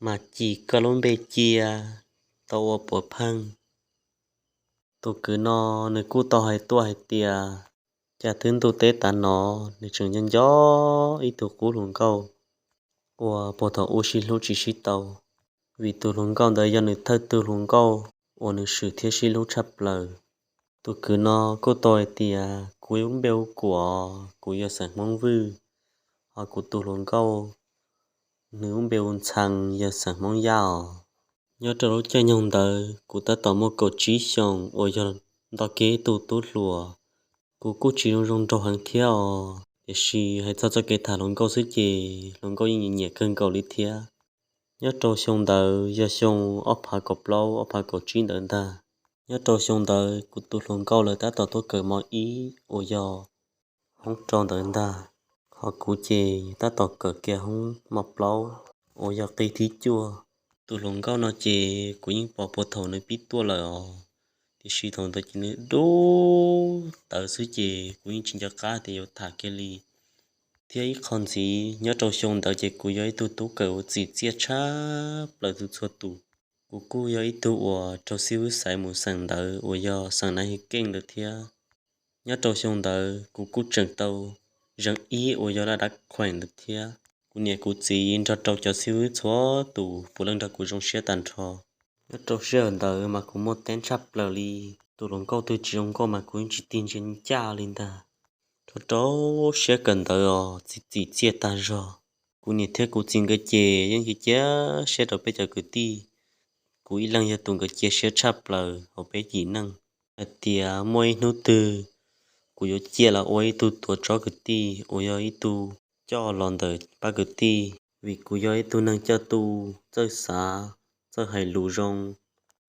mas ci koj lub npe cia tau ua puav pheej. Tus kwv no nws kuj tau hais tuaj hais tias, cas twb ntuj teb tav no nws tseem nco nco ib tug qub hluas nkauj uas puag thaum ub sib hlub tsis sib tau, vim tus hluas nkauj ntawd yog nws thawj tug hluas nkauj uas nws swm thiab sib hlub tshaj plaws. Tus kwv no kuj tau hais tias, kuv lub npe hu Kuam, kuv yog xeem Hmoob Vwj, ho kuv tus hluas nkauj nws lub npe hu Ntxhee, yog xeem Hmoob Yaj os. Nyob rau lub caij nyoog ntawd kuv tab tom muaj kaum tsib xyoos uas yog nto kiag ib tug tub hluas. Kuv kuj tsis zoo zoo nraug heev thiab os, tiam sis hais txog txoj kev tham hluas nkauj xwb ces hluas nkauj yeej nyiam nyiam kawg nkaus li thiab. Nyob rau xyoo ntawd yog xyoo ob phav kaum plaub ob phav kaum tsib ntawd ntag. Nyob rau xyoo ntawd kuv tus hluas nkauj lawv tab tom tuaj kawm mos ib uas yog hoob rau ntawd ntag, ho kuv ces tab tom kawm kiag hoob mos plaub uas yog qib thib cuaj. Tus hluas nkauj no ces kuv yeej pom puag thaum nws pib tuaj lawm os, tiam sis thaum ntawd ces nws dub tawv xwb ces kuv yeej tsis nco qab tias yuav tham kiag li. Thiab ib qho ntxiv nyob rau xyoo ntawd ces kuv yog ib tug tub kawm uas txim txiaj tshaj plaws txhua txhua tus. Kuv kuj yog ib tug uas raug xib hwb xaiv mus xeem ntawv uas yog xeem Naiv His Keej ntawd thiab. Nyob rau xyoo ntawd kuv kuj tseem tau zeem ib uas yog laj dab khueem ntawd thiab. Kuv niam kuv txiv nrog rau cov xib hwb txhua tus puav leej nrog kuv zoo siab tag nrho. Nyob rau sij hawm ntawd mas kuv muaj teeb tshaj plaws li. Tus hluas nkauj twg tsis zoo nkauj mas kuv yeej tsis tig ntsia ncaj li ntag. Rau rau siab kawm ntawv os txim txiaj tag zog. Kuv niam thiab kuv txiv nkawd ces yeej cia siab rau peb cov kwv tij. Kuv ib leeg yog tus nkawd cia siab tshaj plaws hauv peb yim neej, hais tias muaj ib hnub twg kuv yuav ciaj los ua ib tug tuav tsob kwv tij uas yog ib tug coj los ntawm pab kwv tij, vim kuv yog ib tug neeg coj tu, txawj xav, txawj hais lus zoo,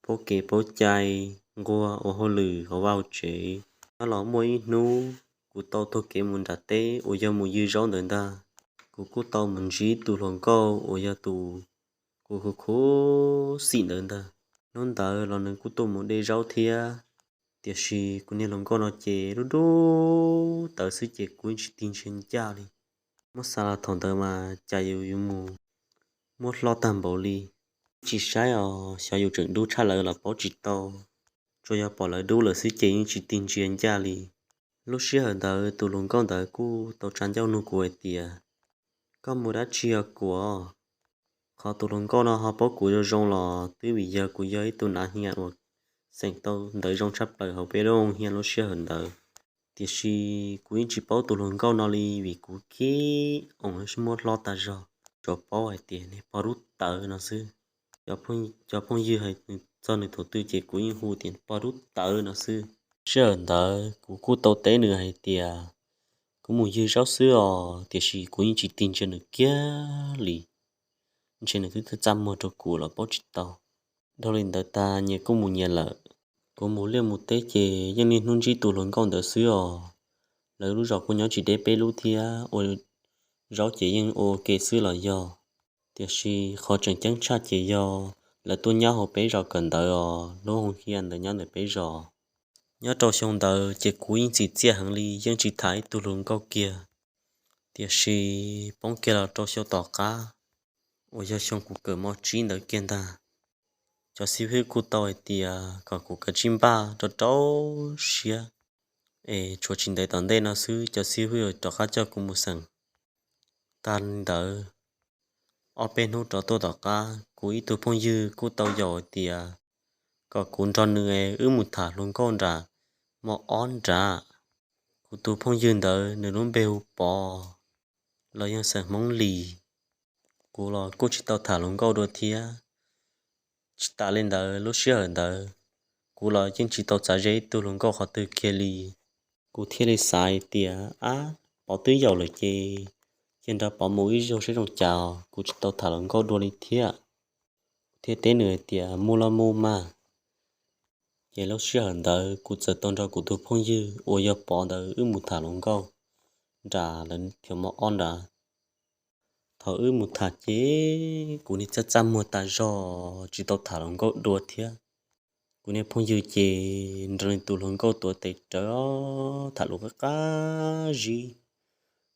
paub kev paub cai, nquag ua hauj lwm hauv vaj hauv tsev. Nyob los muaj ib hnub kuv tau taug kev mus nram teb uas yog mus ywg zaub ntawd ntag. Kuv kuj tau mus ntsib tus hluas nkauj uas yog tus kuv khuv khuv xim ntawd ntag. Hnub ntawd los nws kuj tuaj mus de zaub thiab, tiam sis kuv niag hluas nkauj no ces dub dub tawv xwb ces kuv yeej tsis tig ntsia ncaj li. Muab xav los thaum ntawd mas cas yus yuav mus muab hlob tag npaum li. Tsis saib os, xyov yus tseem dub tshaj lawv los paub tsis tau, tsuas yog pom lawv dub lawm xwb ces yeej tsis tig ntsia ncaj li. Lub sij hawm ntawd tus hluas nkauj ntawd kuj tau tsa ncauj nug kuv hais tias, koj mus dab tsi os Kuam? Qhov tus hluas nkauj no ho paub kuv zoo zoo los twb vim yog kuv yog ib tug nav hia uas xeem tau ntawv zoo tshaj plaws hauv peb lub hoo hia lub sij hawm ntawd. Tiam sis kuv yeej tsis paub tus hluas nkauj no li vim kuv khib oos muab hlob tag zog. Tsuas paub hais tias niag pog dub tawv no xwb. Cov phooj ywg hais txog nws thaum twg ces kuv yeej hu tias pog dub tawv no xwb. Sij hawm ntawd kuv kuj tau teb nws hais tias, kuv mus ywg zaub xwb os, tiam sis kuv yeej tsis tig ntsia nws kiag li. Ntshe nws twb txaj muag rau kuv los paub tsis tau. Dhau li ntawd tas nyias kuj mus nyias lawm. Kuv mus liaj mus teb ces yeej niaj hnub ntsib tus hluas nkauj ntawd xwb os. Lawv lub zos kuj nyob tsis deb peb lub thiab, ua zaub ces yeej ua ke xwb los yog. Tiam sis qhov tseem ceeb tshaj ces yog lawv tuaj nyob hauv peb zos kawm ntawv os, lub hoo hia ntawd nyob ntawm peb zos. Nyob rau xyoo ntawd ces kuv yeej txim txiaj heev li, yeej tsis tham ib tug hluas nkauj kiag. Tiam sis poob kiag los rau xyoo tom qab, uas yog xyoo kuv kawm mos tsib ntawd kiag ntag, cov xib hwb kuj tau hais tias kom kuv kav tsij npaj rau rau siab, es tshuav tsis ntev tom ntej no xwb cov xib hwb rov qab coj kuv mus xeem. Tag li ntawd, ob peb hnub rov tuaj tom qab kuv ib tug phooj ywg kuj tau yaum hais tias kom kuv nrog nws es wb mus tham hluas nkauj nram mos ob nrad. Kuv tus phooj ywg ntawd nws lub npe hu Pov, los yog xeem Hmoob Lis. Kuv los kuj tsis tau tham hluas nkauj dua thiab. Tsis tas li ntawd lub sij hawm ntawd kuv los yeej tsis tau txav ze ib tug hluas nkauj qhov twg kiag li. Kuv thiaj li xav tias, ab, Pov twb yaum lawm ces cia nrog Pov mus ib zaug seb zoo cas, kuv tsis tau tham hluas nkauj dua li thiab. Kuv thiaj teb nws hais tias, mus los mus mas. Ces lub sij hawm ntawd kuv txawm tau nrog kuv tus phooj ywg uas yog Pov ntawd wb mus tham hluas nkauj nram lawv thiab mos ob nrad. Thaum wb mus tham ces kuv niag txaj txaj muag tas zog tsis tau tham hluas nkauj dua thiab. Kuv niag phooj ywg ces nrog nws tus hluas nkauj tuav tes rawv tham lus qab qab zib,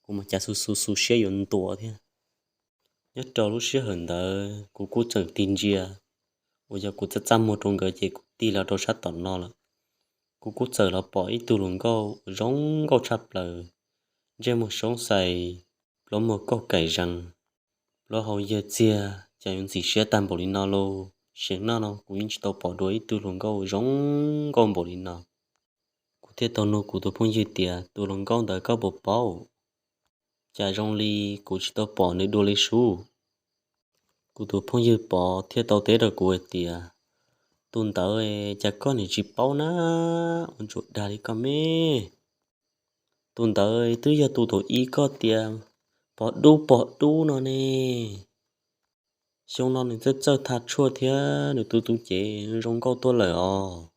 kuv mas cas xu xu xu siab yuav ntuav thiab. Nyob rau lub sij hawm ntawd kuv kuj txawm tig ntsia, uas yog kuv txaj txaj muag rau nkawd ces kuv tig los rau sab tom no lawm. Kuv kuj txawm los pom ib tug hluas nkauj zoo nkauj tshaj plaws, ntsej muag soob xais, plaub muag kauj kaim zees, plaub hau yawg txiag, cas yuav ntxim siab tag npaum li no lauj. Seem no no kuv yeej tsis tau pom dua ib tug hluas nkauj zoo nkauj npaum li no. Kuv thiaj tau nug kuv tus phooj ywg tias, tus hluas nkauj ntawd koj puas paub? Cas zoo li kuv tsis tau pom nws dua li sub. Kuv tus phooj ywg Pov thiaj tau teb rau kuv hais tias, tus ntawd cas koj nim tsis paub na, ua ntsuas dag li koj me. Tus ntawd twb yog tus thaum ub koj tias pog dub pog dub no ne. Xyoo no nws txawj txawj tha tshuaj thiab nws tu tu cev zoo nkauj tuaj lawm os.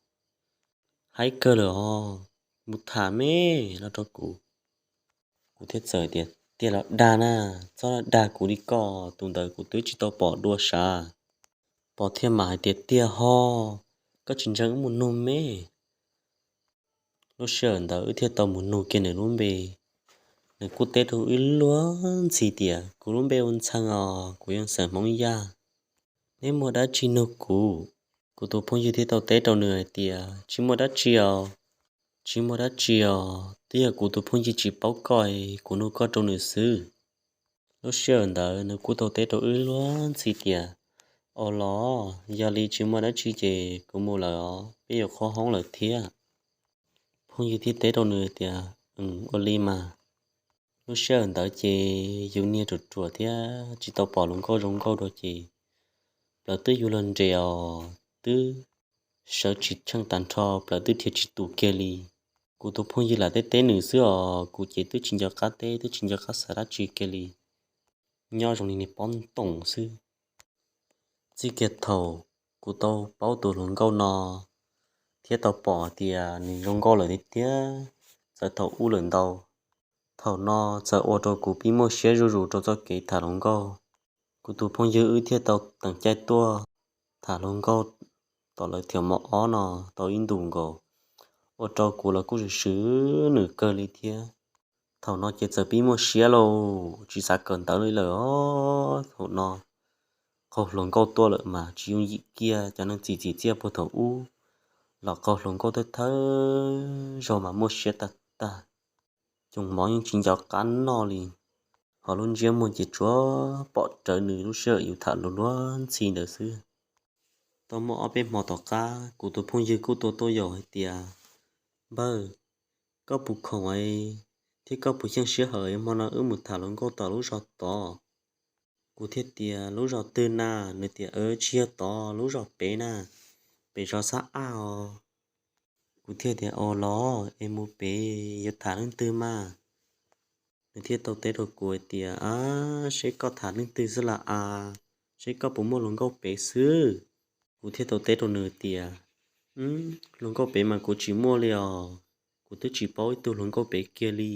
Haib kawg lawm os, mus tham me los rau kuv. Kuv thiaj txawm tias, tiag los dag na, txhob dag kuv li koj, tus ntawd kuv twb tsis tau pom dua sav. Pov thiaj mam hais tias, tiag ho, koj tsis ntseeg wb mus nug me. Lub sij hawm ntawd wb thiaj tau mus nug kiag nws lub npe. Nws kuj teb rau wb luag ntxhi tias, kuv lub npe ua Ntxhee os, kuv yog xeem Hmoob Yaj. Neb muaj dab tsi nug kuv? Kuv tus phooj ywg thiaj tau teb rau nws hais tias, tsis muaj dab tsi os, tsis muaj dab tsi os, twb yog kuv tus phooj ywg tsis paub koj, kuv nug koj rau nws xwb. Lub sij hawm ntawd nws kuj tau teb rau wb luag ntxhi tias, ua los, yog li tsis muaj dab tsi ces kuv mus lawm os, peb yuav qhov hoob lawm thiab. Phooj ywg thiaj teb rau nws tias, ua li mas. Lub sij hawm ntawd ces yus niag ruam ruam thiab tsis tau pom hluas nkauj zoo nkauj dua ces plawv twb yuav luag nres os, twb sawv tsis tsheej tag nrho, plawv twb dhia tsis tus kiag li. Kuv tus phooj ywg lam teb teb nws xwb os, kuv ces twb tsis nco qab teb, twb tsis nco qab xav dab tsi kiag li. Nyob zoo li niag pob ntoos xwb. Txij kiag thaum kuv tau paub tus hluas nkauj no thiab tau pom tias nws zoo nkauj lawm tiag tiag, txawv thaum ub lawm ntau. Thaum no txawm ua rau kuv pib muaj siab zuj zus rau txoj kev tham hluas nkauj. Kuv tus phooj ywg wb thiaj tau teem caij tuaj tham hluas nkauj tom lawv thiam mos ob no tau ib ntus nkaus, ua rau kuv los kuj swm swm nws kawg li thiab. Thaum no ces txawm pib muaj siab lauj, tsis xav kawm ntawv li lawm os. Thaum no qaug hluas nkauj tuaj lawm mas tsis yooj yim kiag, cov neeg txim txim txiaj puag thaum ub los qaug hluas nkauj thawj thawj zaug mas muaj siab tag tag. Coo mov yeej tsis nco qab noj li, ho lub ntsiab muag ces tsuas pom rawv nws lub sij hawm yus tham luag luag ntxhi ntawd xwb. Tau muaj ob peb hmo tom qab kuv tus phooj ywg kuj tua tuaj yaum hais tias, npawg, koj puas khoom thiab koj puas xyeej sij hawm hmo no wb mus tham hluas nkauj tom lub zos tod? Kuv thiaj tias, lub zos twg na? Nws tias, tsis yog tod, lub zos pem na, pem zos Xab Aj os. Kuv thiaj tias, ua los es mus pem yuav tham leej twg mas? Nws thiaj tau teb rau kuv hais tias, a, seb koj tham leej twg xwb las as, seb koj puas muaj hluas nkauj pem xwb. Kuv thiaj tau teb rau nws tias, hluas nkauj pem mas kuv tsis muaj li os, kuv twb tsis paub ib tug hluas nkauj pem kiag li.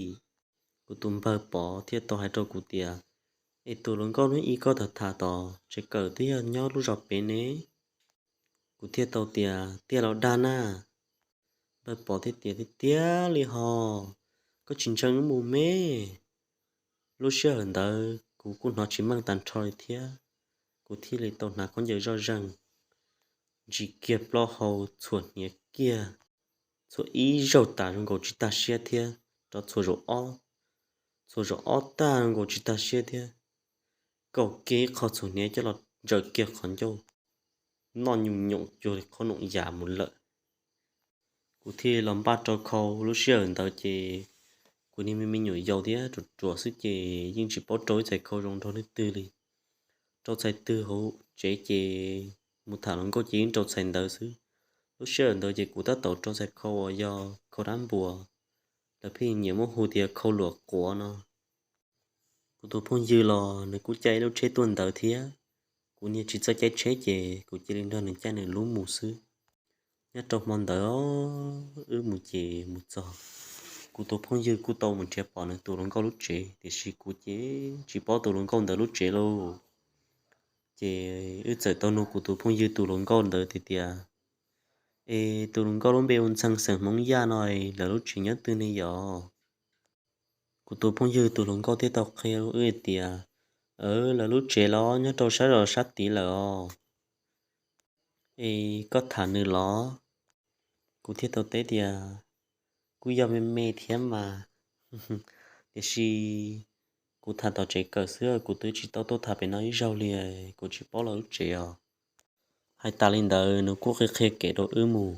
Kuv tus npawg Pov thiaj tau hais rau kuv tias, es tus hluas nkauj hnub ib koj tham tham tod tseem kawm twb yog nyob lub zos pem ne. Kuv thiaj tau tias, tiag los dag na? Npawg Pov thiaj tias, tiag tiag li hos, koj tsis ntseeg wb mus me. Lub sij hawm ntawd kuv kuj hnov tsis meej tag nrho li thiab, kuv thiaj li tau hnav khaub ncaws zoj zeeg, ntsis kiag plaub hau txhuam hniav kiag, txhuam ib zaug tas zoo nkaus tsis tag siab thiab, rov txhuam zaum ob, txhuam zaum ob tag zoo nkaus tsis tag siab thiab, kaum kiag ib qho txhuam hniav coj los ntsaws kiag qhov ncauj, noj nyuj nyoos cuag li qhob noom yas mus lawm. Kuv thiaj los npaj rau khau. Lub sij hawm ntawd ces kuv niag me me nyuam yaus thiab ruam ruam xwb ces yeej tsis paub rau ib txhais khau zoo nrog leej twg li. Rau txhais twg hauv tsev ces mus tham hluas nkauj ces yeej rau txhais ntawd xwb. Lub sij hawm ntawd ces kuv tab tom rau txhais khau uas yog khau dab npuas, lawv pheej nyiam muab hu tias khau luam quav no. Kuv tus phooj ywg los nws kuj caij ib lub tsheb tuaj ntawd thiab, kuv niag tsis txawj caij tsheb ces kuv cia li nrog nws caij nws lub mus xwb. Nyob rau hmo ntawd wb mus ces mus txog, kuv tus phooj ywg kuj tau mus nrhiav pom nws tus hluas nkauj lub tsev, tiam sis kuv ces tsis paub tus hluas nkauj ntawd lub tsev lauj. Ces wb txawm tau nug kuv tus phooj ywg tus hluas nkauj ntawd tias tias, es tus hluas nkauj lub npe ua Ntxhee xeem Hmoob Yaj no, lawv lub tsev nyob twg ne yom? Kuv tus phooj ywg tus hluas nkauj thiaj tau qhia wb tias, Lawv lub tsev los nyob rau sab zos sab tid lawm os. Es koj tham nws los? Kuv thiaj tau teb tias, Kuj yog me me thiab mas, tiam sis kuv tham tom tsev kawm xwb, kuv twb tsis tau tuaj tham pem no ib zaug li, kuv tsis paub lawv lub tsev os. Hais tas li ntawd nws kuj qhia qhia kev rau wb mus.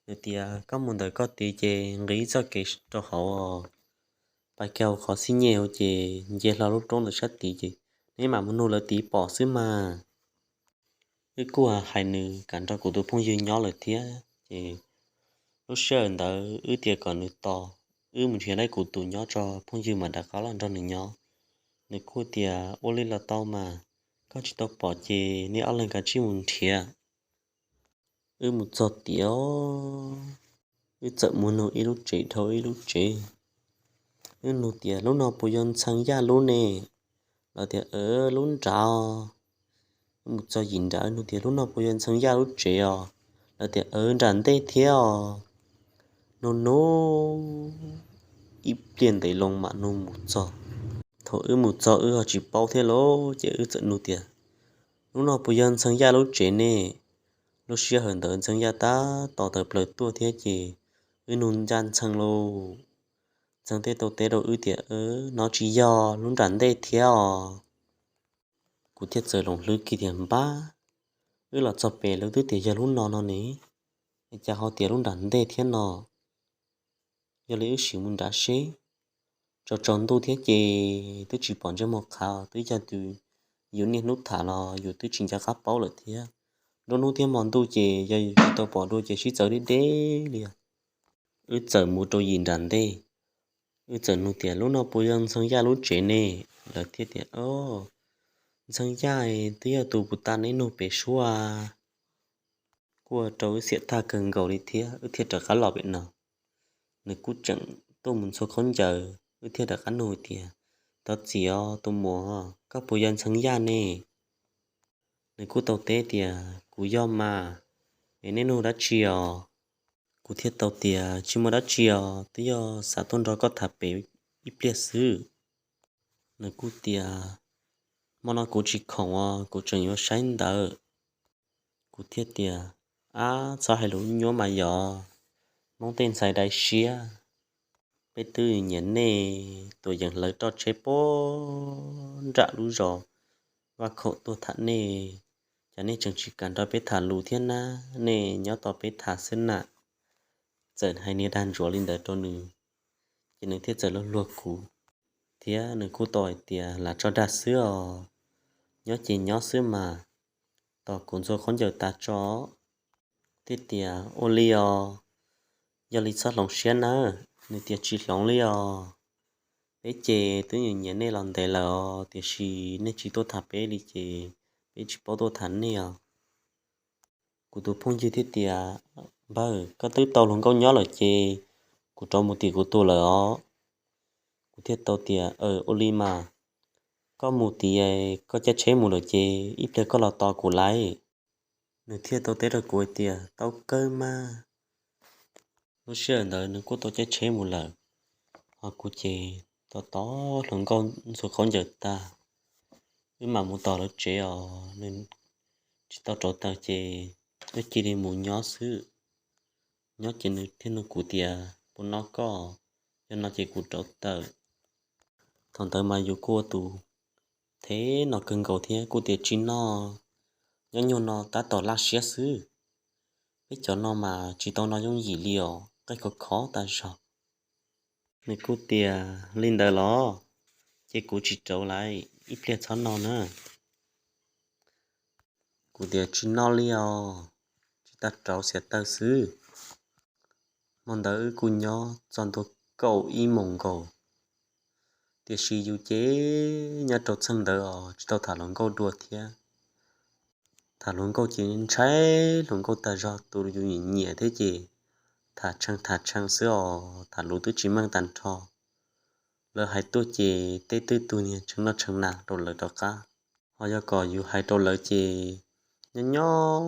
Nws tias, Koj mus ntawm koj tid ces nqis txoj kev rau hauv, pais kiag hauv qhov xib nyej hauv ces nce hlo lub roob ntawm sab tid ces neb mam mus nug lawv tid pom xwb mas. Wb kuj hais nws kam nrog kuv tus phooj ywg nyob lawm thiab ces lub sij hawm ntawd wb tias kom nws tos wb mus nrhiav lawv kuv tus nyob tso, phooj ywg mam rov qab los nrog nws nyob. Nws kuj tias, Ua li los tau mas, koj tsis tau pom ces nej ob leeg kav tsij mus nrhiav. Wb mus txog tias, wb txawm mus nug ib lub tsev dhau ib lub tsev. Wb nug tias, Lub no puas yog Ntxhee Yaj lub ne? Lawv tias, Lub nrad. Wb mus txog yim nrad, wb nug tias, Lub no puas yog Ntxhee Yaj lub tsev os? Lawv tias, Nram ntej thiab os. Nug nug ib pliag ntev loo mam nug mus txog. Thaum wb mus txog wb ho tsis paub thiab lauj, ces wb txawm nug tias, Lub no puas yog Ntxhee Yaj lub tsev ne? Lub sij hawm ntawd Ntxhee Yaj tab tom tawm plaws tuaj thiab ces wb nug ncaj Ntxhee lauj. Ntxhee thiaj tau teb rau wb tias, No tsis yog, lub nram ntej thiab os. Kuv thiaj txawm hloov hlwb kiag tias, Npab, wb los txog pem lawv twb tias yog lub no no ne, cas ho tias lub nram ntej thiab no? Yog li wb sim mus nrad seb. Tsaus tsaus ntuj thiab ces twb tsis pom ntsej muag qhav, twb yog tus yus niaj hnub tham los yus twb tsis nco qab paub lawm thiab. Nruab hnub thiab hmo ntuj ces yog yus tsis tau pom dua ces sib txawv deb deb li. Wb txawm mus rau yim nram ntej, wb txawm nug tias, Lub no puas yog Ntxhee Yaj lub tsev ne? Lawv thiaj tias, Ntxhee Yaj twb yog tus puag ta neb nug pem suab. Kuj ua rau wb xiam tag kawg nkaus li thiab wb thiaj rov qab los pem no. Nws kuj tseem tuaj mus ntxhua khaub ncaws, wb thiaj rov qab nug tias, Thov txim os tus muam, koj puas yog Ntxhee Yaj ne? Nws kuj tau teb tias, Kuv yog mas, es nej nug dab tsi os? Kuv thiaj tau tias, Tsis muaj dab tsi os, twb yog xav tuaj nrog koj tham pem ib pliag xwb. Nws kuj tias, Hmo no kuv tsis khoom os, kuv tseem yuav saib ntawv. Kuv thiaj tias, Ab, txhob hais lus nyuaj mas yog, Hmoob tej ntxhais dai siab, peb twb nyiam nej, tuam yeem hlawv roj tsheb puag nram lub zos vaj khaum tuaj tham nej, cas nej tseem tsis kam nrog peb tham lus thiab na, nej nyob tos peb tham xwb na. Txawm hais niag dag ntsuav li ntawd rau nws, ces nws thiaj txawm luag luag kuv, thiab nws kuj tau hais tias, Lam tso dag xwb os, nyob ces nyob xwb mas, tos kuv ntxhua khaub ncaws tas tso. Thiaj tias, Ua li os, yog li txhob hloov siab nawb. Nws tias, Tsis hloov li os, peb ces twb nyiam nyiam nej los ntev lawm os, tiam sis nej tsis tuaj tham peb li ces peb tsis paub tuaj tham nej os. Kuv tus phooj ywg thiaj tias, Npawg, koj twb tau hluas nkauj nyob lawm ces kuv rov mus tim kuv tus lawm os. Kuv thiaj tau tias, Ua li mas, koj mus tim koj caij tsheb mus lawm ces ib pliag koj los tos kuv lauj. Nws thiaj tau teb rau kuv hais tias, Tau kawg mas. Lub sij hawm ntawd nws kuj tau caij tsheb mus lawm, ho kuv ces tos tos hluas nkauj ntxhua khaub ncaws tag, wb mam mus tom lawv tsev os. Nws tsis tau rauv taws ces wb cia li mus nyob xwb. Nyob ces nws thiaj nug kuv tias, Puas no koj? Yog no ces kuv rauv taws. Thaum ntawd mas yus kuj ua tus thev no kawg nkaus thiab kuj tias, Tsis noj, nyob nyuag no tab tom laj siab xwb. Peb cov no mas tsis tau noj yooj yim li os, qe khov khov tas zog. Nws kuj tias, Li ntawd los? Ces kuv tsis rauv lauj, ib pliag txhob noj na. Kuv tias, Tsis noj li os, tsis tau rauv, xiav taw xwb. Hmo ntawd wb kuj nyob txog ntua kaum ib moos nkaus, tiam sis yus ces nyob rau txheej ntawd os tsis tau tham hluas nkauj dua thiab. Tham hluas nkauj ces ntshai hluas nkauj tas zog, tus yus nyiam nyiam thiab ces tham tshee tham tshee xwb os, tham lus twb tsis meej tag nrho. Lawv hais tuaj ces tej twb tug niag tshee noj tshee hnav rau lawv rov qab, ho yog kom yus hais rau lawv ces nyob nyob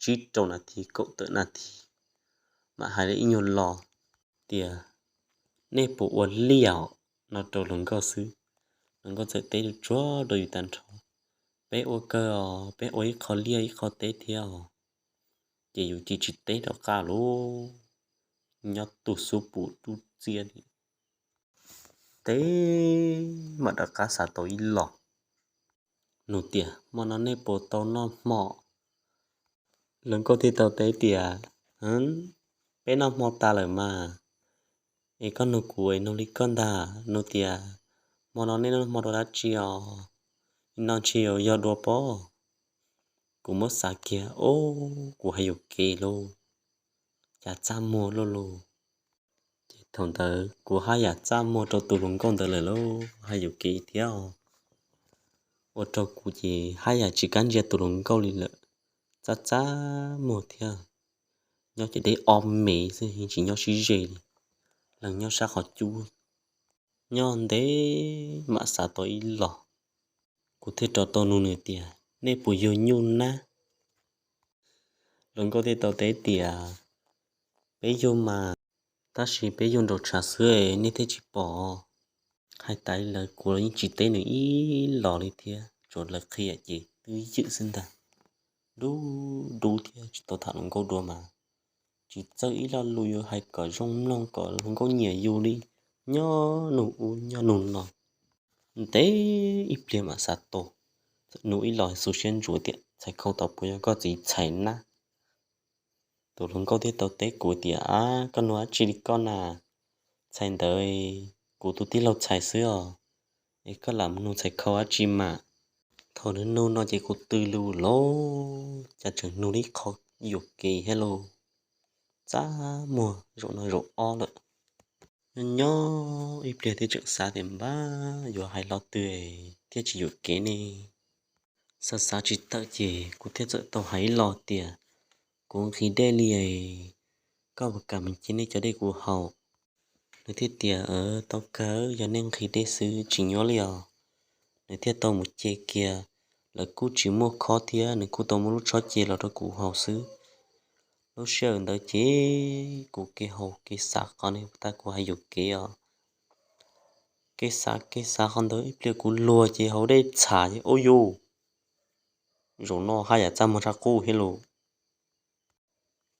tsib rau nas this kaum tawm nas this mam hais li ib nyuag lo tias, Nej puas ua liaj? No rau hluas nkauj xwb. Hluas nkauj txawm teb tsuag rau yus tag nrho, peb ua kawg os, peb ua ib qho liaj ib qho teb thiab os, ces yus cia tsis teb rov qab lauj, nyob tu xub pus dub txiab li. Teb mam rov qab xav tau ib los, nug tias hmo no nej puas tau noj hmo? Hluas nkauj thiaj tau teb tias, peb noj hmo tas lawm mas, es koj nug kuv es nug li koj ntag, nug tias hmo no nej noj hmo dua dab tsi os? Nim no ntshe yuav yog dua pob. Kuv muab xav kiag, o, kuv hais yuam kev lauj, cas txaj muag luj luj. Ces thaum ntawd kuv haj yam txaj muag rau tus hluas nkauj ntawd lawm lauj, hais yuam kev thiab os. Ua rau kuv ces haj yam tsis kam ntsia tus hluas nkauj li lawm, txaj txaj muag thiab. Nyob ces deb ob mev xwb, yeej tsis nyob sib ze li, leej nyob sab qhov cub. Nyob ntev mam xav tau ib los, kuv thiaj rov tau nug nws tias nej puas yug nyuj nab? Hluas nkauj thiaj tau teb tias peb yug mas, tab sis peb yug nraum tshav xwb nej thiaj tsis pom. Hais tas li ntawd kuv los yeej tsis teb nws ib los li thiab, tsuas lawv qhia ces twb ywm xwb ntag. Dub dub thiab tsis tau tham hluas nkauj dua mas, tsis txawj ib lo lus yuav hais kom zoo mloog kom hluas nkauj nyiam yus li, nyob nug ub nyob nug no. Ntev ib pliag mam xav tau, nug ib los xu siab ntsuav tias txhais khau tod puas yog koj txiv txhais nab? Tus hluas nkauj thiaj tau teb kuv tias, a, koj nug dab tsi li koj na? Txhais ntawd kuv tus tij laug txhais xwb os, es koj lam mus nug txhais khau dab tsi mas? Thaum nws nug no ces kuv tw lus lauj, cas tseem nug li qhov yuam kev thiab lauj. Txaj muag zaum no zaum ob lawm. Nyob nyob ib pliag thiaj tseem xav tias npab yuav hais lo twg thiaj tsis yuam kev ne. Xav xav tsis tawm ces kuv thiaj txawm tau hais ib lo tias, kuv nqhis dej li es, koj puas kam mus cia nej cov dej kuv haus? Nws thiaj tias, tau kawg, yog nej nqhis dej xwb tsis nyuaj li os. Nws thiaj tau mus ce kiag, lawv kuj tsis muaj khob thiab nws kuj tau muab lub tshob ce los rau kuv haus xwb. Lub sij hawm ntawd ces kuv kev haus kev xav qhov no tag kuv hais yuam kev os. Kev xav kev xav qhov ntawd ib pliag kuv luag ces haus dej txham ces ua yus, zaum no haj yam txaj muag tshaj qub thiab lauj.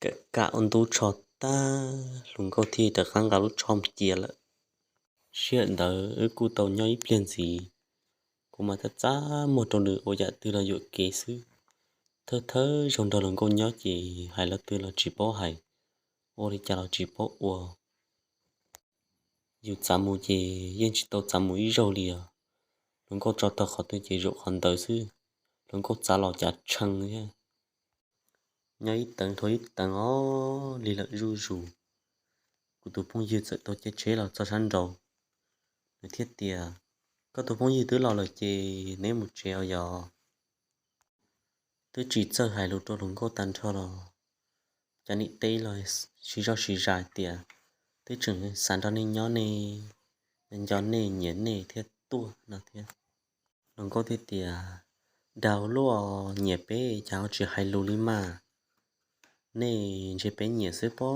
Kam kam ua ntub tsho tag hluas nkauj thiaj rov qab nqa lub tshob mus cia lawm. Sij hawm ntawd wb kuj tau nyob ib pliag ntxiv, kuv mas txaj txaj muag rau nws ua yam twg los yuam kev xwb. Thawj thawj zaug nrog hluas nkauj nyob ces hais lo twg los tsis paub hais, ua li cas los tsis paub ua. Yus txav mus ces yeej tsis tau txav mus ib zaug li os. Hluas nkauj tso tau qhov twg ces zaum qhov ntawd xwb, hluas nkauj txav los cav tshee thiab. Nyob ib teev dhau ib teev os, lig lawm zuj zus, kuv tus phooj ywg txawm tau caij tsheb los txog sab nraud. Nws thiaj tias, koj tus phooj ywg twb los lawm ces neb mus tsev os yog. Twb tsis txawj hais lus rau hluas nkauj tag nrho los cov niam teb los sib zoj sib zam tias, twb tseem xav nrog nej nyob ne, nco nej nyiam nej thiaj tuaj no thiab. Hluas nkauj thiaj tias, dag luaj, nyiam peb cas ho tsis hais lus li mas, nej ntshe peb nyiam xwb pob,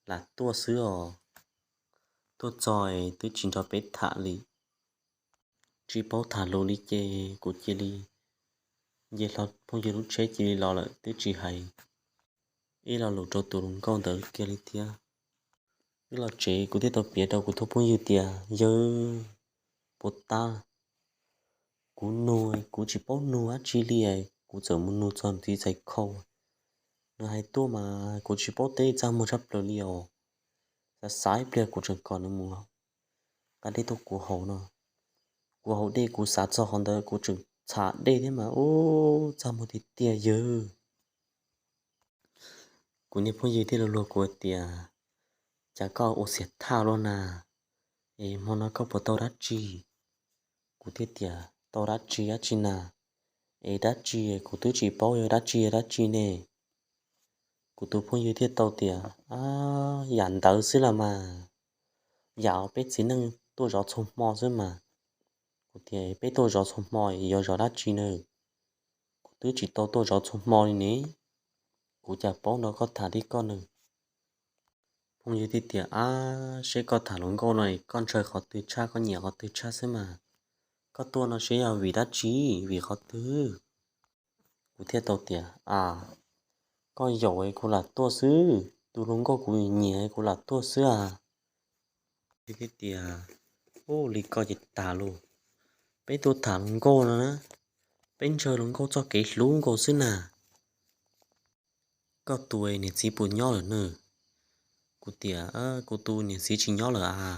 lam tuaj xwb os. Tuaj txog twb tsis nrog peb tham li, tsis paub tham lus li ces kuv cia li nce hlo phooj ywg lub tsheb cia li los lawm twb tsis hais ib lo lus rau tus hluas nkauj ntawd kiag li thiab. Twb los tsev kuv thiaj tau piav rau kuv tus phooj ywg tias, yawg, puas tab, kuv nug kuv tsis paub nug dab tsi li, kuv txawm mus nug txog txiv txhais khau, nws hais tuaj mas kuv tsis paub teb, txaj muag tshaj plaws li os. Xav xav ib pliag kuv tseem kom nws mus nqa dej tuaj kuv haus no. Kuv haus dej kuv xav txog qhov ntawd kuv tseem txham dej thiab mas ub, txaj muag tiag tiag yawg. Kuv niag phooj ywg thiaj li luag kuv tias, cas koj ua xiam thaj luaj na, es hmo no koj puas tau dab tsi? Kuv thiaj tias, tau dab tsi dab tsi na, es dab tsi kuv twb tsis paub yog dab tsi dab tsi ne. Kuv tus phooj ywg thiaj tau tias, yam ntawd xwb los mas, yam peb txiv neej tuaj zov txhua hmo xwb mas. Kuv tias, peb tuaj zov txhua hmo yuav zov dab tsi na? Kuv twb tsis tau tuaj zov txhua hmo li ne, kuv cas paub nrog koj tham thiab koj ne. Phooj ywg thiaj tias, ab, seb koj tham hluas nkauj no koj ntshaw qhov twg tshaj, koj nyiam qhov twg tshaj xwb mas. Koj tuaj no seb yog vim dab tsi, vim qhov twg? Kuv thiaj tau tias, A, koj yaum kuv lam tuaj xwb, tus hluas nkauj kuv nyiam kuv lam tuaj xwb a. Thiaj tias, Ub, li koj ces tag lauj, peb tuaj tham hluas nkauj no na, peb ntshaw hluas nkauj txoj kev hlub nkaus xwb na. Koj tus niam txiv puas nyob lawm na? Kuv tias, Kuv tus niam txiv tsis nyob lawm a,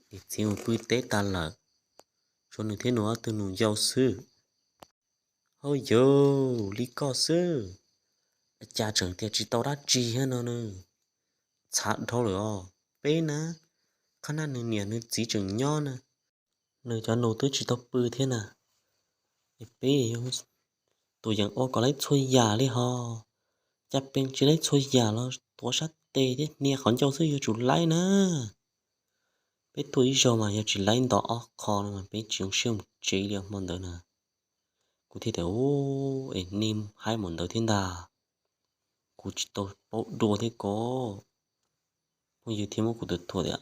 niam txiv mus pw teb tas lawm, tshuav nws thiab nws ob tug nus yau xwb. Hauj yauj, li koj xwb, cas tseem tias tsis tau dab tsi thiab no na? Txhav dhau lawm os. Peb na, qhab naj nws niam nws txiv tseem nyob na, nws cov nus twb tsis tau pw thiab na. Peb tus yeem ua kom laib txhua yam li hos, cas peb tsis laib txhua yam los tuav sab tes thiab hnia qhov ncauj xwb yuav tsum laib na. Peb tuaj ib zaug mas yog tsis laib nto ob qho no mas peb tsis zoo siab mus tsev li hmo ntawd na. Kuv thiaj tias, Ub, es nej haib mus ntawd thiab ntag, kuv tsis tau paub dua thiab ko. Phooj ywg thiaj muab kuv tus thuam tias,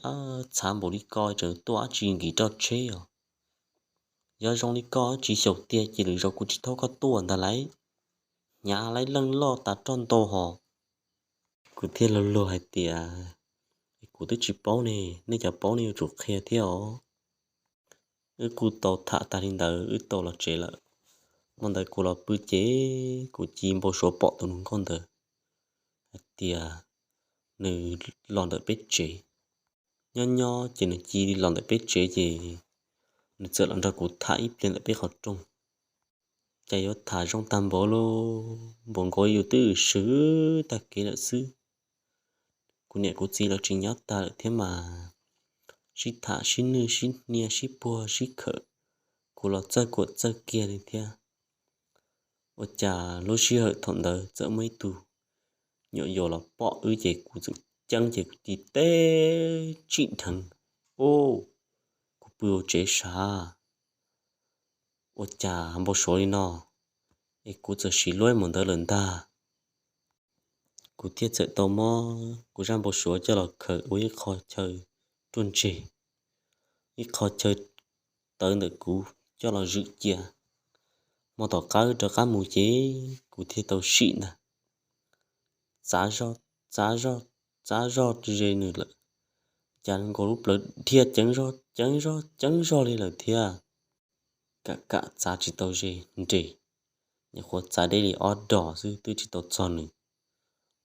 Txhav npaum li ko tseem tuaj dab tsi nkim roj tsheb os? Yog zoo li koj tsis xyaum tiag ces lwm zaus kuv tsis thauj koj tuaj ntag lauj, hnyav laib leej loj tas roj ntau hos. Kuv thiaj luag luag hais tias, Kuv twb tsis paub ne, nej cov paub nej yuav tsum qhia thiab os. Wb kuj tau tham tag li ntawd wb tau los tsev lawm. Hmo ntawd kuv los pw ces kuv cia li npau suav pom tus hluas nkauj ntawd hais tias nws los ntawm peb tsev. Nyob nyob ces nws cia li los ntawm peb tsev ces nws txawm los nrog kuv tham ib pliag ntawm peb qhov rooj. Cas yuav tham zoo tag npaum li, npaum nkaus yus twb swb tag kev lawm xwb. Kuv niam kuv txiv los tsis nyob tag lawm thiab mas sib tham sib nwj sib hnia sib puag sib khawm, kuv los txawj kuam txawj kiag li thiab. Ua cas lub sij hawm thaum ntawd txawm muaj ib tug nyuam yaus los pom wb ces kuv txawm ceeb ces kuv cia li teb tsim dheev, Ub, kuv pw hauv tsev sav, ua cas npau suav li no, es kuv txawm siv luab mus ntawd lawm ntag. Kuv thiaj txawm tau muab kuv zaj npau suav coj los khaws ua ib qho chaw ruaj ntseg, ib qho chaw tawv ntawm kuv coj los zwm cia. Hmo tom qab rov qab mus ces kuv thiaj tau sim ntag. Txav zog, txav zog, txav zog ze nws lawm, cas nkaus lub plawv dhia ceev zog ceev zog ceev zog li lawm thiab. Kam kam txav tsis tau ze, nres, nyuam qhuav txav deb li ob dos xwb twb tsis tau txog nws.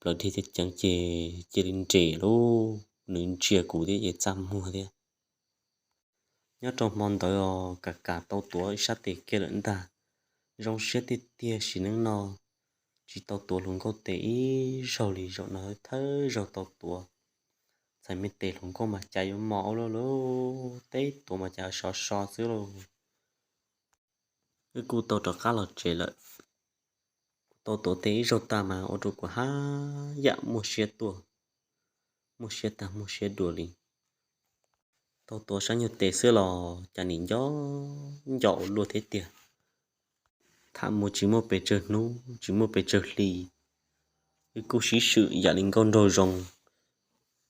Plawv dhia ceev ceev ces cia li nres lauj, nws ntsia kuv thiab ces txaj muag thiab. Nyob rau hmo ntawd os, kam kam tau tuav ib sab tes kiag lawm ntag. Zoo siab tiag tiag sim neej no tsis tau tuav hluas nkauj tes ib zaug li, zaum no thawj zaug tau tuav. Txhais me tes hluas nkauj mas cas yuav mos ua luaj li, teb tuav mas cas sov so xwb lauj. Wb kuj tau rov qab los tsev lawm. Kuv tau tuav tes ib zaug tag mas ua rau kuv haj yam muaj siab tuaj, muaj siab tag muaj siab dua li. Tau tuav sab nyuag tes xwb los cas nim nco nco ua luaj thiab tiag. Tham mus tsis muaj pes tsawg hnub tsis muaj pes tsawg hli, wb kuj sib swm yam li nkauj nraug zoo.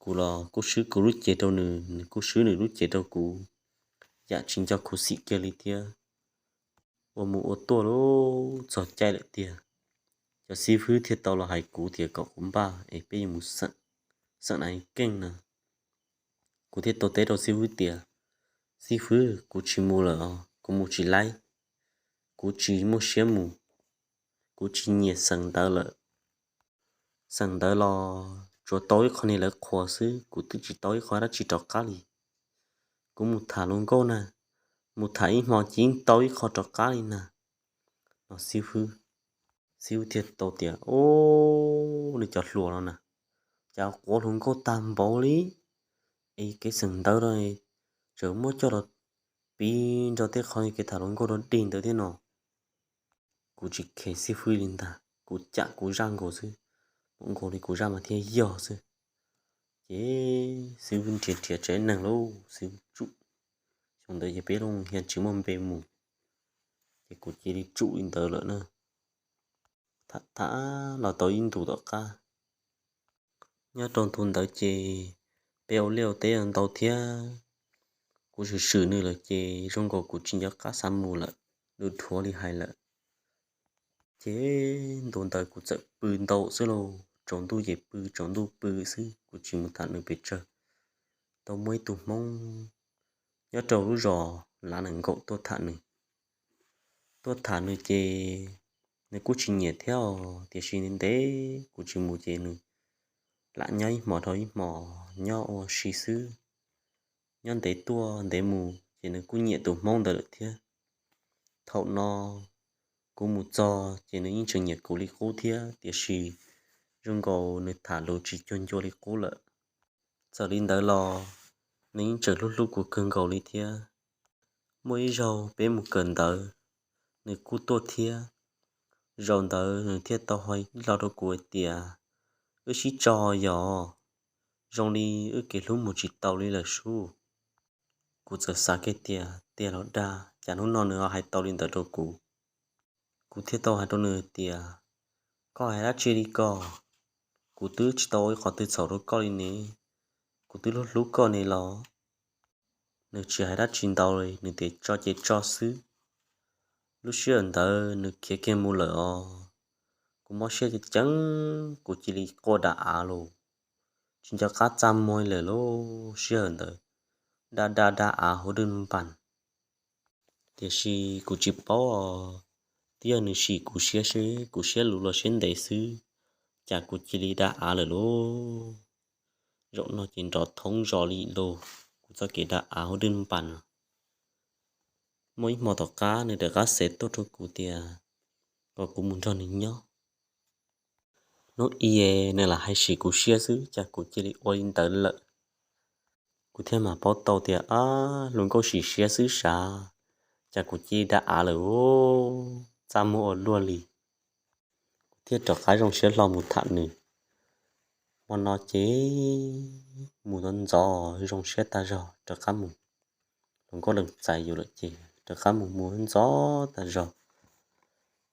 Kuv los kuj swb kuv lub cev rau nws, nws kuj swb nws lub cev rau kuv, yam tsis nco khuv xim kiag li thiab. Ua mus ua tuaj lub txog caij lawm tiag, cov xib fwb thiaj tau los hais kuv tias kom kuv npaj es peb yuav mus xeem, xeem nas keej na. Kuv thiaj tau teb rau xib fwb tias, Xib fwb, kuv tsis mus lawm os, kuv mus tsis laib, kuv tsis muaj siab mus, kuv tsis nyiam xeem ntawv lawm. Xeem ntawv los tsuas tau ib qho niag lawv qhuas xwb, kuv twb tsis tau ib qho dab tsi rov qab li. Kuv mus tham hluas nkauj na, mus tham ib hmo cia li tau ib qho rov qab li na, no xib fwb. Xib fwb thiaj tau tias, Ub, nej cov hluas no na, cas quav hluas nkauj tag npaum li, es kev xeem ntawv no tseem muab coj los piv nrog tej qho kev tham hluas nkauj rau dig ntawd thiab no. Kuv tsis khe xib fwb li ntag, kuv cam kuv zaj nkaus xwb, nkaus li kuv zaj mas thiaj yog xwb. Ces xib fwb nrhiav nrhiav tsev neeg lauj, xib fwb tsum. Xyoo ntawd ces peb lub hia tsis muaj npe mus, ces kuv cia li tsum li ntawd lawm na. Tham tham los tau ib ntus tom qab, nyob rau ntu ntawd ces peb ua liaj ua teb ntau thiab, kuv swm swm nws lawm ces zoo nkaus kuv tsis nco qab xav mus lawm, nws dhuav li hais lawm. Ces ntu ntawd kuv txawm pw ntau xwb lauj, tsaus ntuj ces pw, tsaus ntuj pw xwb, kuv tsis mus tham nws pes tsawg. Tau muaj ib tug Hmoob nyob rau lub zos Lav Nees Nkaum tuaj tham nws. Tuaj tham nws ces nws kuj tsis nyiam thiab os, tiam sis ntev kuv tsis mus ces nws lam nyob ib hmos dhau ib hmos, nyob ua si xwb. Nyob ntev tuaj ntev mus ces nws kuj nyiam tus Hmoob ntawd lawm thiab. Thaum no kuv mus txog ces nws yeej tseem nyiam kuv li qub thiab, tiam sis zoo nkaus nws tham lus tsis cuag ncua li qub lawm. Txawm li ntawd los nws yeej tseem hlub hlub kuv kawg nkaus li thiab. Muaj ib zaug peb mus kawm ntawv, nws kuj tuaj thiab. Zaum ntawd nws thiaj tau hais lo rau kuv hais tias, wb sib tso yog, zoo li wb kev hlub mus tsis tau li lawm sub. Kuv txawm xav kiag tias tiag los dag, cas hnub no nws ho hais tau li ntawd rau kuv. Kuv thiaj tau hais rau nws tias, koj hais dab tsi li ko? Kuv twb tsis tau ua ib qhov twg txhaum rau koj li ne, kuv twb hlub hlub koj ne los. Nws tsis hais dab tsi ntau li, nws tias tso ces tso xwb. Lub sij hawm ntawd nws khiav kiag mus lawm os. Kuv mob siab ceev ceev, kuv cia li quaj da av los, tsis nco qab txaj muag lawm lauj. Sij hawm ntawd da da da av hauv dwj npas. Tiam sis kuv tsis paub os, twb yog nws sim kuv siab seb kuv siab luv los siab ntev xwb, cas kuv cia li da av lawm lauj. Zaum no ces nrov thoob zos li lauj, kuv txoj kev da av hauv dwj npas no. Muaj ib hmo tom qab nws rov qab xev tuaj rau kuv tias kom kuv mus nrog nws nyob. Hnub i nws lam hais sim kuv siab xwb, cas kuv cia li ua li ntawd lawm. Kuv thiaj mam paub tau tias, ab, hluas nkauj sim siab xwb sav, cas kuv cia li da av lawm, txaj muag ua luaj li. Kuv thiaj rov qab zoo siab hlo mus tham nws. Hmo no ces mus ntxov ntxov zoo siab tag zog rov qab mus. Hluas nkauj lees txais yus lawm ces rov qab mus mus ntxov tag zog.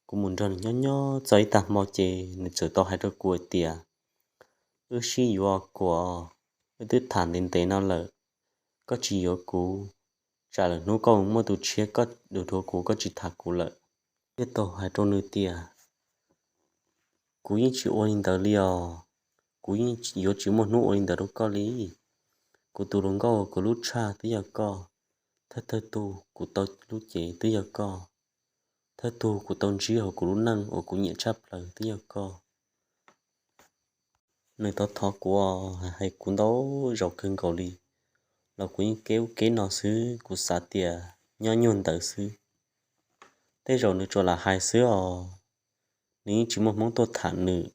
Kuv mus nrog nws nyob nyob txog ib tag hmo ces nws txawm tau hais rau kuv hais tias, wb sib yuav kuv, wb twb tham ntev ntev no lawm, koj tsis yuav kuv, tsam lwm hnub koj mus muaj tus tshiab koj dhuav kuv, koj tsis tham kuv lawm. Thiaj tau hais rau nws tias, kuv yeej tsis ua li ntawd li os, kuv yeej yuav tsis muaj hnub ua li ntawd rau koj li. Kuv tus hluas nkauj kuv hlub tshaj twb yog koj, thawj thawj tug kuv tau hlub cev twb yog koj, thawj tug kuv tau ntsib hauv kuv lub neej uas kuv nyiam tshaj plaws twb yog koj. Nws thov thov kuv, hais kuv ntau zaus kawg nkaus li, los kuv yeej keb ub keb no xwb, kuv xav tias nyob nyuag ntawd xwb. Tej zaum nws tsuas lam hais xwb os, nws yeej tsis muaj hmoob tuaj tham nws.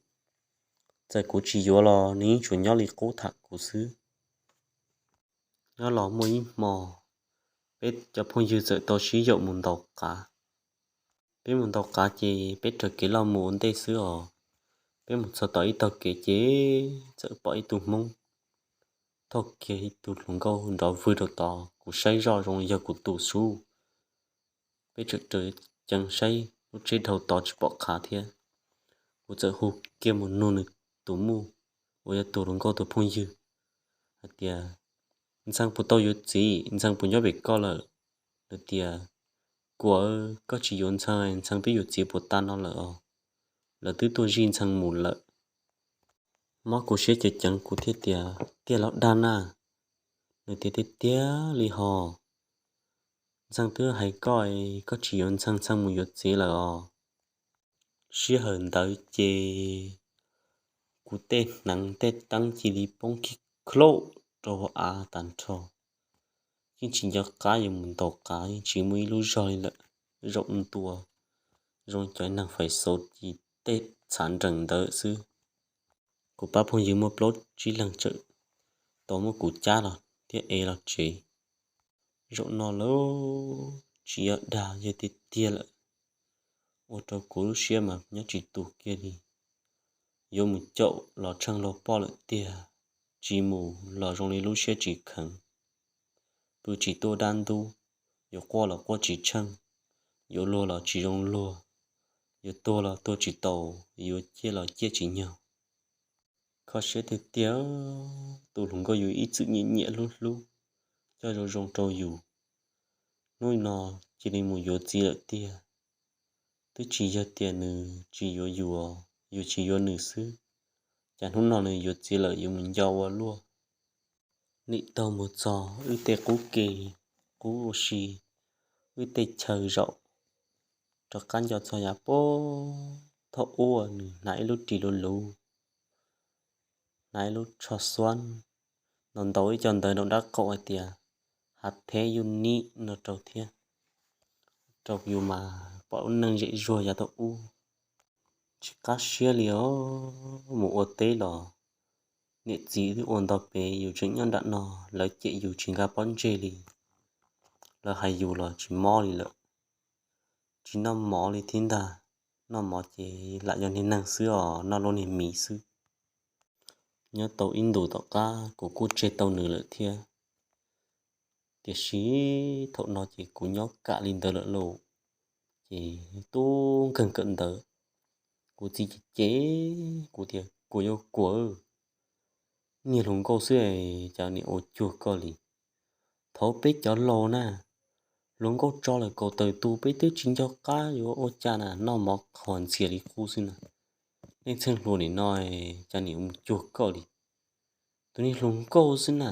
Txawm kuv tsis yuav los nws yeej tsuas nyob li qub tham kuv xwb. Nyob los muaj ib hmo, peb cov phooj ywg txawm tau sib yaum mus ntaus qav. Peb mus ntaus qav ces peb raws kev loj mus ua ntej xwb os. Peb mus txog tom ib tog kev ces txawm pom ib tug hmoob thauj kiag ib tug hluas nkauj nrov vwg rau tod. Kuv saib zoj zoo yog kuv tus sub. Peb tseem raws ceev saib lub tsheb dhau tod tsis pom qhav thiab. Kuv txawm hu kiag mus nug nws tus muj uas yog tus hluas nkauj tus phooj ywg hais tias, Ntxhee puas tau yuav txiv? Ntxhee puas nyob pem koj lawm? Nws tias, Kuam, koj tsis yuav Ntxhee, Ntxhee peb yuav txiv puas tag no lawm os. Lawv twb tuaj zij Ntxhee mus lawm. Mob kuv siab ceev ceev, kuv thiaj tias, Tiag los dag na? Nws tias, Tiag tiag li hos. Ntxhee twb hais koj, koj tsis yuav Ntxhee, Ntxhee mus yuav txiv lawm os. Sij hawm ntawd ces kuv tej hneev tej teeb cia li poob khib khlaum rau hauv av tag nrho. Yeej tsis nco qab yuav mus ntaus qav, yeej tsis muaj ib lub zog li lawm. Zaum ntua zoo cov neeg fais xauv ces tej txhav nrees ntawd xwb. Kuv pab phooj ywg muaj plaub tsib leeg tseem tau muab kuv cab los thiab ev los tsev. Zaum no lawm tsis yog dag, yog tiag tiag lawm. Ua rau kuv lub siab mas nyob tsis tus kiag li. Yuav mus caum los tsheej luag poj lawm tiag, tsis mus los zoo li lub siab tsis kheev. Pw tsis tuaj dab ntub, yuav quaj los quaj tsis tsheej, yuav luag los tsis zoo luag, yuav tuag los tuag tsis tau, yuav ciaj los ciaj tsis nyog. Kho siab tiag tiag, tus hluas nkauj yus ib txwm nyiam nyiam hlub hlub, coj zoo zoo rau yus. Hnub no cia li mus yuav txiv lawm tiag. Twb tsis yog tias nws tsis yuav yus, yus tsis yuav nws xwb, cas hnub no nws yuav txiv lawm yuav mus nco ua luaj. Nim taug mus txog wb tej qub ke, qub ua si, wb tej chaw zaum, rov qab nco txog yav puag thaum ub nws hnav ib lub ris luv luv, hnav ib lub tsho xuab, ntaus ntaus ib co ntawv rau dab qaum hais tias, Hav theb yuj nim no rau thiab, rau yus mas pom lub neej zem zuag yav thaum ub. Tsis qab siab li os, mus ua teb los niam txiv twb ua nto pem, yus tseem nyob nram no, lawv cem yus tsis nkag pob ntseg li, lawv hais yus los tsis mob li lawm. Tsis noj mov li thiab ntag, noj mov ces lam yog niag neeg xwb os, noj lub niag mis xwb. Nyob tau ib ntus tom qab kuv kuj tseg tau nws lawm thiab, tiam sis thaum no ces kuv nyob kam li ntawd lawm lauj, ces tub nkeeg kawm ntawv, kuv txiv cem cem kuv tias, Kuam yuav kuam, niag hluas nkauj xwb es cas niam ua cuag koj li. Thaum peb cov laus na, hluas nkauj tso lawm kaum tawm tus peb twb tsis nco qab yuav ua cas na, noj mov qhuav ntxias li qub xwb na. Leej txheej hluas nim no cas niam mus cuag koj li. Tus niag hluas nkauj xwb na,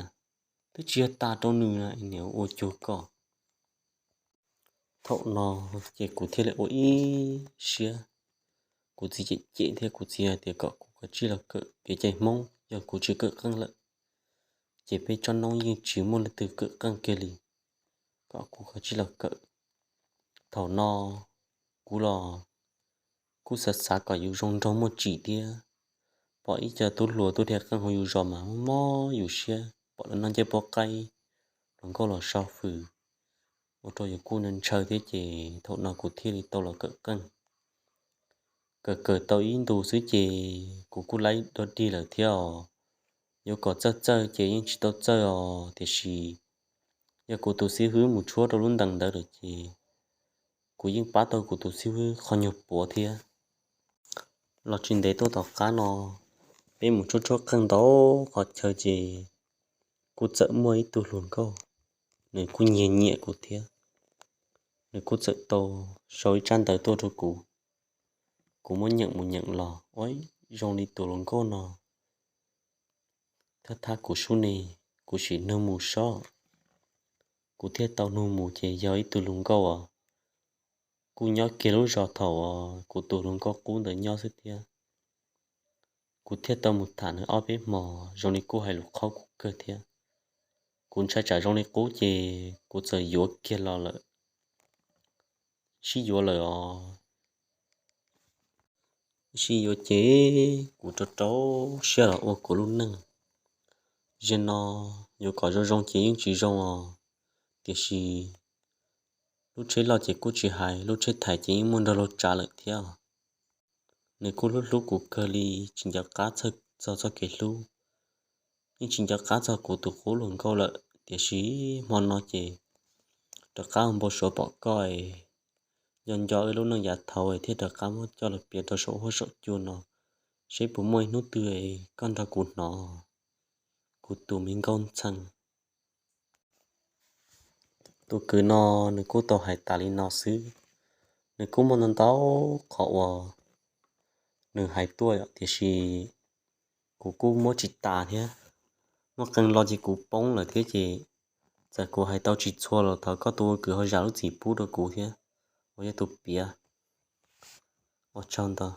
twb tsis yog tas rau nws na, niam ua cuag koj. Thaum no ces kuv thiaj li ua ib siab, kuv txiv cem cem thiab, kuv txiv hais tias kom kuv kav tsij los kawm kev cai Hmoob, yog kuv tsis kawm qeej lawm ces peb tsob noob yeej tsis muaj leej twg kawm qeej kiag li, kom kuv kav tsij los kawm. Thaum no kuv los kuj xav xav kom yus zoo nraug muaj tsim thiab, pom ib co tub hluas tub dhia qeej hauv yus zos mas mob mob yus siab, pom lawv noj ncej puab qaib, hluas nkauj los so fws, ua rau yus kuj ntshaw thiab ces thaum no kuv thiaj li tau los kawm qeej. Kawm kawm tau ib ntus xwb ces kuv kuj laib dog dig lawm thiab os. Yuav kom txawj txawj ces yeej tsis tau txawj os, tiam sis yog kuv tus xib hwb mus tshuab rau lub ntees ntawd lawm ces kuv yeej pab tau kuv tus xib hwb qhov nyuag puav thiab. Los tsis ntev tuaj tom qab no, peb mus tshuab tshuab qeej ntau qhov chaw ces kuj txawm muaj ib tug hluas nkauj, nws kuj nyiag nyiam kuv thiab. Nws kuj txawm tau sau ib tsab ntawv tuaj rau kuv. Kuv muab nyeem mus nyeem los, ua zoo li tus hluas nkauj no thab thab kuv sub ne, kuv sim nug mus sob. Kuv thiaj tau nug mus ces yog ib tug hluas nkauj uas kuj nyob kiag lub zos thaum uas kuv tus hluas nkauj qub ntawd nyob xwb thiab. Kuv thiaj tau mus tham nws ob peb hmo, zoo li kuj hais lus qhaub kuv kawg thiab. Kuv ntshai tsam zoo li qub ces kuv txawm yuav kiag los lawm. Sib yuav lawm os. Sib yuav ces kuv rau rau siab los ua kuv lub neej. Zaum no yuav kom zoo zoo ces yeej tsis zoo os, tiam sis lub tsheb loj ces kuj tsis hais, lub tsheb thaiv ces yeej muaj nrog luag tsav lawm thiab. Nws kuj hlub hlub kuv kawg li, tsis nco qab txog txoj kev hlub, yeej tsis nco qab txog kuv tus qub hluas nkauj lawm, tiam sis hmo no ces rov qab ua npau suav pom koj es nco nco wb lub neej yav thaud thiaj rov qab muab coj los piav rau saum huab saum cua no, seb puas muaj ib hnub twg koj nrog kuv hnov, kuv tus me nkauj ntxhee. Tus kwv no nws kuj tau hais tas li no xwb. Nws kuj muaj ntau ntau qhov uas nws hais tuaj yom, tiam sis kuv kuj muab tsis tas thiab. Muaj qee lo ces kuv poob lawm thiab ces txawm kuv hais tau tsis txhua los thov koj tus ua kwv ho zam lub txim pub rau kuv thiab, uas yog tus piav. Ua tsaug ntau.